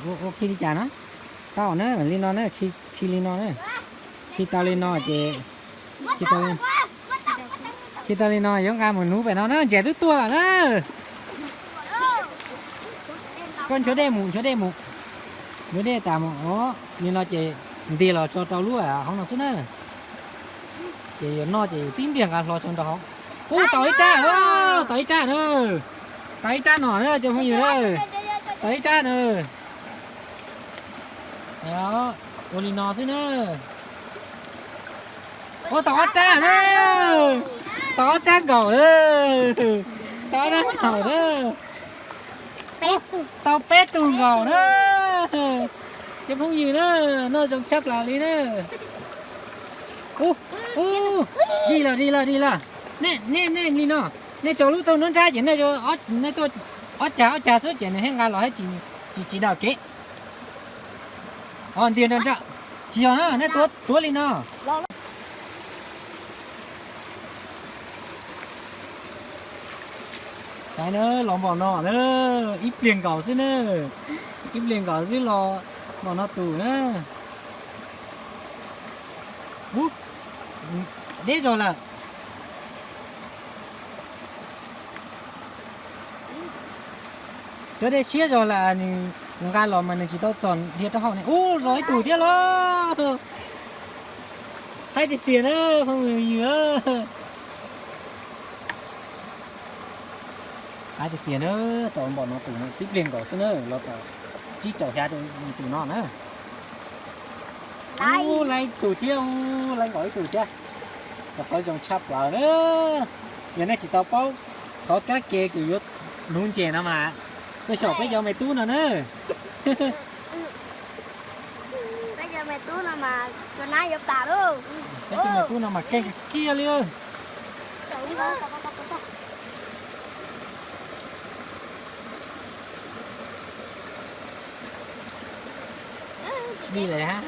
Ua khi li cas no? Tau na, li no na, khi li no na. Khi tau li no ces, khi tau li no yuav nqa mus nuv pem no na, ntses twb tuaj lawm na. Koj nchuav dej mus, nchuav dej mus. Nchuav dej tas mus, li no ces ntiag los tso rau lub hauv no xwb na. Ces yuav noj ces tib ntiag nqa hlo tso nrog hauv. Ub, tau ib rab, tau ib rab na. Tau ib rab no na cov phooj ywg na. Tau ib rab na. Ua li no xwb na. Ua tau ob rab na. Tau ob rab nkaus na. Tau ob rab nkaus na. Tau peb tug nkaus na. Cov phooj ywg na, noj zoo tshaj plaws li na. Ub, ub, dig lawm, dig lawm, dig lawm. Nej, nej li no, nej tso lub taub nruab nrab ces nej, nej tuaj ob cag ob cag xwb ces nws thiaj nqa los thiab tsis, tsis daws kev. Ntiag nrag nrag, tsis yog na, nej tuav, tuav li no. Saib na, los npaum no na, ib pliag nkaus xwb na, ib pliag nkaus xwb los npaum no tus na. Ub, deb zog lawm. Cov dej siab zog lawm, nws nqa los mas nws tsis tau txog dhia rau hauv ne. Ub, los ib tug thiab los. Haib tiag tiag na, phooj ywg. Haib tiag tiag na, tau npaum no tus, tib pliag nkaus xwb na, los tau tsib rau xya tus no na. Ub, laib tus thiab, ub, laib nkaus ib tug thiab. Rau qhov zoo tshaj plaws na. Yog nej tsis tau paub qhov kab ke kws yuav nuv ntses no mas, tuaj xyaum peb cov me tub no na. Peb cov me tub no mas, peb cov me tub no mas keej kiag li. Dig lawm hab.